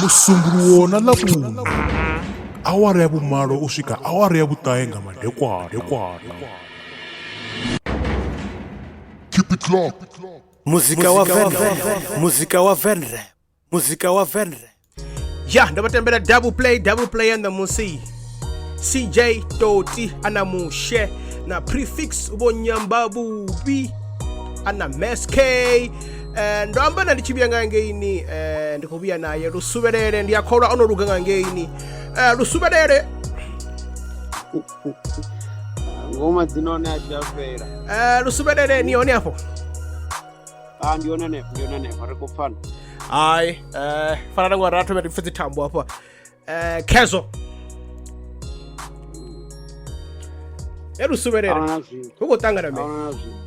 Musumbuluwo na Ḽavhuṋa, awara ya vhumalo u swika awara ya vhuṱahe nga madekwana. Keep it locked. Muzika wa Venrap, muzika wa Venrap, muzika wa Venrap. Ya ndo vha tembela double play, double play ya ṋamusi. CJ Toti ana Mushe na Prefix vho nyamba vhuvhi ana Mass K. Ndo amba na ndi tshi vhuya nga ngeini, ndi khou vhuya naye Lusuvhelele, ndi a kholwa ono luga nga ngeini. Lusuvhelele Ngoma dzina one a tshi a fhela. Lusuvhelele ni hone afho? Ah, ndi hone hanefho, ndi hone hanefho, ri khou pfana. Hai, fana na ngwa rathu vha pfe dzithambo hafha. Khezo e Lusuvhelele Ahuna zwithu. hu khou ṱangana mini? Ahuna zwithu.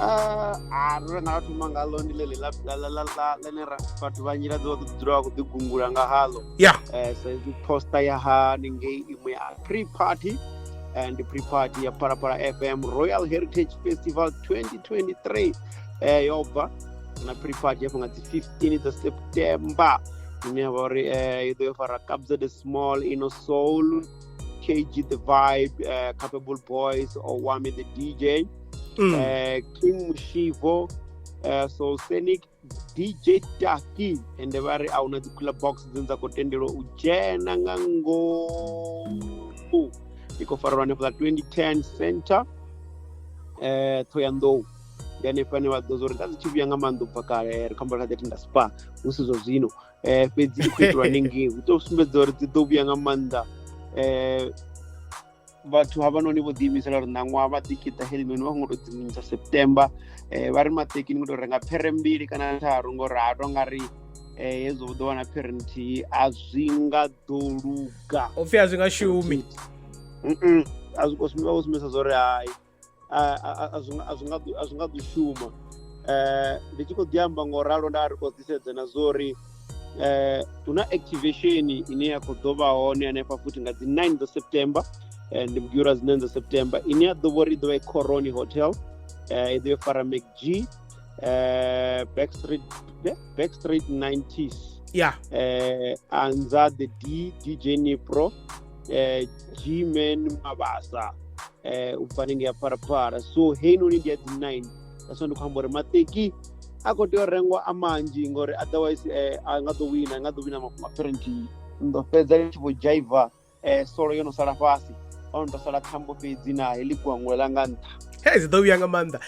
Ah, ri nga thoma nga ḽo ndi ḽeḽi ḽa ḽa ḽa ḽa ḽene ra vhathu vhanzhi ra ḓo dzula vha khou ḓi gungula nga haḽo. Ya. Sa izwi poster ya haningei iṅwe ya pre-party and pre-party ya Phalaphala FM Royal Heritage Festival 2023 yo bva na pre-party hafho nga dzi 15 dza September, ine ya vha uri i ḓo yo fara Kabza the Small, Ino Soul, KG The Vibe, Capable Boys, Owami the DJ, King Mushivo, Soul Scenic, DJ Taki, ende vha ri a huna dzi cooler box dzine dza khou tendelwa u dzhena nga ngomu. I khou farelwa hanefho ḽa 2010 Center, Thohoyandou. Ndi hanefho ane vha ḓo zwa uri nga dzi tshi vhuya nga maanḓa u bva kale, ri khou amba kha ḓi tenda spa hu si zwa zwino, fhedzi i khou itelwa hanengei hu tou sumbedza uri dzi ḓo vhuya nga maanḓa. Vhathu havhanoni vho ḓiimisela uri ṋaṅwaha vha ḓikiṱa helinoni vha khou ngo tou dzinginyisa September. Vha ri maṱeki ni khou tou renga phere mbili kana tharu, ngori ha to nga ri hezwo hu ḓo wana phere nthihi a zwi nga ḓo luga. U pfhi a zwi nga shumi. A zwi khou vha khou sumbedzisa zwa uri hai, a zwi nga ḓo shuma. Ndi tshi khou ḓi amba ngo ralo nda ri khou ḓisedza na zwo uri hu na activation ine ya khou ḓo vha hone hanefha futhi nga dzi 9 dza September, ndi vhugura dzi 9 dza September, ine ya ḓo vha uri i ḓo vha i Coroni Hotel, i ḓo yo fara McG, Backstreet 90s, Anza the D, DJ Nipro, G-Man Mabasa, u bva hanengei ya Phalaphala. So heinoni ndi ya dzi 9, that's why ndi khou amba uri maṱeki a khou tea u rengwa a manzhi, ngori otherwise a nga ḓo wina, a nga ḓo wina maphere nthihi. Ni ḓo fhedza ni tshi vho dzhaiva solo yo no sala fhasi, ono to sala thambo fhedzi na heḽi gwangwa ḽa nga nṱha. Hei, dzi ḓo vhuya nga maanḓa.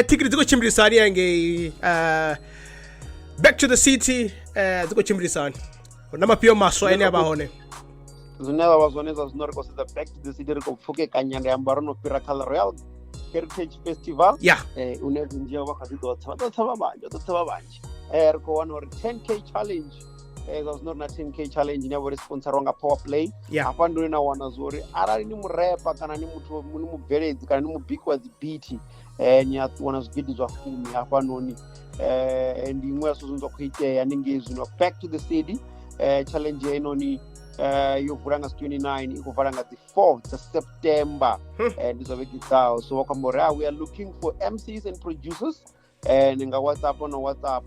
Thikiti dzi khou tshimbilisa hani hangei, Back to the City, dzi khou tshimbilisa hani? Hu na mafhio maswa ane a vha hone? Zwine vha vha zwone zwa zwino ri khou sedza Back to the City, ri khou pfukekanya, ndi amba ro no fhira kha ḽa Royal Heritage Festival, une vhunzhi havho vha kha ḓi ḓo tsa, vha ḓo tsa vha vhanzhi, vha ḓo tsa vha vhanzhi. Ri khou wana uri 10K challenge, zwa zwino ri na 10K challenge ine ya vha uri sponsorwa nga Power Play. Hafha ndi hune na wana zwa uri arali ni murepa kana ni muthu ni mubveledzi kana ni mubiki wa dzi beat, ni a wana zwigidi zwa fumi hafhanoni. Ndi iṅwe ya zwithu zwine zwa khou itea haningei zwino. Back to the City challenge heinoni yo vula nga 29, i khou vala nga dzi 4 dza September, ndi zwa vhege dzaho. So vha khou amba uri we are looking for MCs and producers. Ni nga WhatsApp no WhatsApp,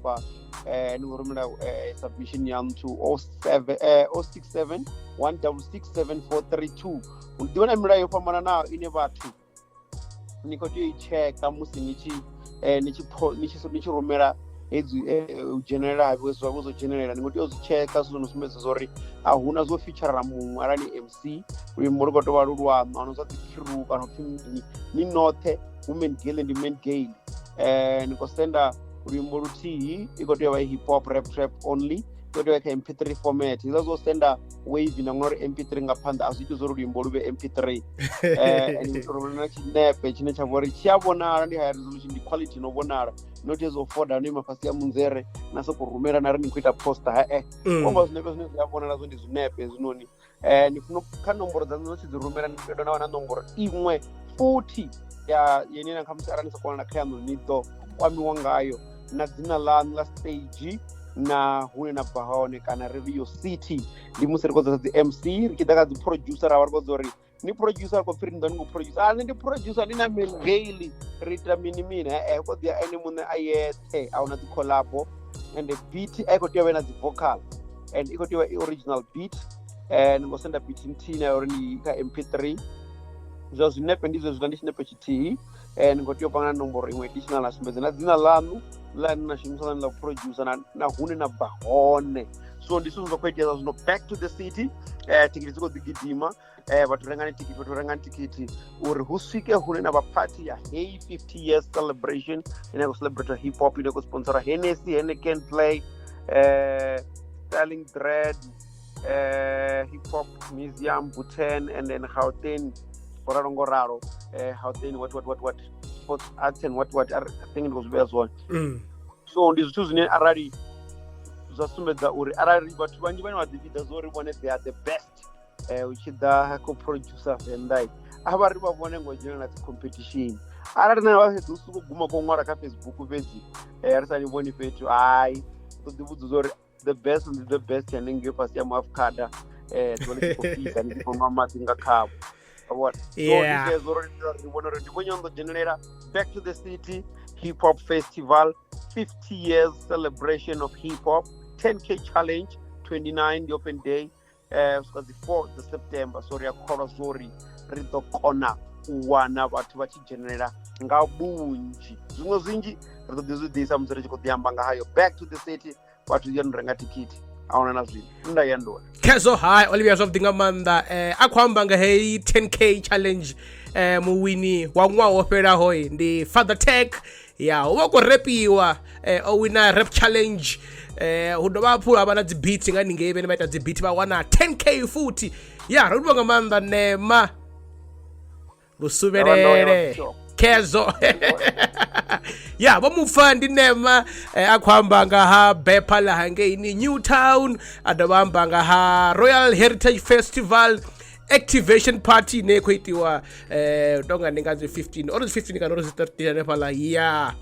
ni khou rumela submission yaṋu to oh seven, oh six seven one double six seven four three two. Hu ḓivha na milayo yo fhambananaho ine vhathu ni khou tea u i tsheka musi ni tshi ni tshi ni tshi ni tshi rumela hedzi u dzhenelela ha zwa vho zwo dzhenelela, ni khou tea u zwi tsheka zwithu zwo no sumbedza zwa uri a huna zwo featurera muṅwe. Arali ni MC, luimbo lu khou tou vha lu lwaṋu, a no zwa dzi crew kana upfhi mini, ni noṱhe, women girl ndi man girl. Ni khou senda luimbo luthihi, i khou tea u vha hip hop, rap, trap only, i khou tea u vha kha MP3 format. Hezwiḽa zwo senda wave na ngori MP3 nga phanḓa a zwi iti zwo luimbo lu vhe MP3. And rumela na tshinepe tshine tsha vha uri tshi a vhonala, ndi high resolution, ndi quality no vhonala, not hezwo foda no ima fhasi ya munzere na soko rumela na ri ni khou ita poster he. Omba zwinepe zwine zwi a vhonala zwo ndi zwinepe hezwinoni. Ni funa kha nomboro dza no tshi dzi rumela, ni tea na wana nomboro iṅwe futhi ya yene na khamusi arali ni sa kona na kha yaṋu ni ḓo kwamiwa ngayo, na dzina ḽaṋu ḽa stage na hune na bva hone kana ri ri yo city. Ndi musi ri khou dza dzi MC, ri tshi ḓa kha dzi producer ra vha ri khou dza uri ni producer, ri khou pfhi ri ni ḓo ni khou producer, a nṋe ndi producer ndi na Mengeli, ri ita mini mini, he khou ḓi ya ene muṋe a yeṱhe, a huna dzi collabo. And beat a i khou tea u vha na dzi vocal, And i khou tea u vha i original beat. Ni ngo senda beat nthihi na uri ndi kha mp3. Zwa zwinepe ndi zwezwiḽa, ndi tshinepe tshithihi. Ni khou tea u panga na nomboro iṅwe additional, na sumbedza na dzina ḽaṋu ḽane na shumisa ḽane ḽa producer na hune na bva hone. So ndi zwithu zwa khou itea zwino Back to the City. Thikhithi dzi khou ḓi gidima. Vhathu rengani thikhithi, vhathu rengani thikhithi uri hu swike hune na vha party ya hey 50 years celebration ine ya khou celebrate hip hop, ine ya khou sponsora Hennessy, Heineken Play, Sterling Dread, Hip Hop Museum, Bhutan and then Gauteng, ngo ralo ngo ralo, Gauteng what what what what sports arts and what what, I think ndi khou zwi vhea zwone. So ndi zwithu zwine arali zwa sumbedza uri arali vhathu vhanzhi vhane vha ḓivhidza zwa uri vhone they are the best u tshi ḓa kho producer Venḓa, a vha ri vha vhone ngo dzhenela dzi competition. Arali na vha fhedzi u soko guma khou ṅwala kha Facebook fhedzi, ri sa ni vhoni fhethu, hai, ḓo ḓi vhudza uri the best ndi the best hanengei fhasi ya muafkhada, ḓuvha ḽi tshi khou fhisa, ni tshi khou nwa maḓi nga khavho. Vhona, so ndi zwezwo uri ri vhona uri ndi vho ḓo dzhenelela Back to the City Hip Hop Festival, 50 years celebration of hip hop, 10K challenge, 29 the open day, swika dzi 4 dza September. So ri a kholwa zwori ri ḓo kona u wana vhathu vha tshi dzhenelela nga vhunzhi. Zwiṅwe zwinzhi ri ḓo ḓi zwi ḓisa musi ri tshi khou ḓi amba nga hayo. Back to the City, vhathu ya no renga thikhithi, ahuna na zwino nda ya ndoni. Khezo, hai, Olivia, zwavhuḓi nga maanḓa. A khou amba nga heyi 10K challenge, muwini wa ṅwaha wo fhelaho ndi Father Tech. Ya hu vha khou repiwa, o wina rap challenge. Hu dovha hafhu ha vha na dzi beats nga ningei, vhene vha ita dzi beat vha wana 10K futhi. Ya ro livhuwa nga maanḓa, Nema Lusuvhelele. Kezo ya vho mupfa ndi Nema, a khou amba nga ha bepha ḽa hangeini New Town, a dovha amba nga ha Royal Heritage Festival activation party ine khou itiwa, tonga ndi nga dzi 15 or dzi 15 kana uri dzi 13 hanefhaḽa ya.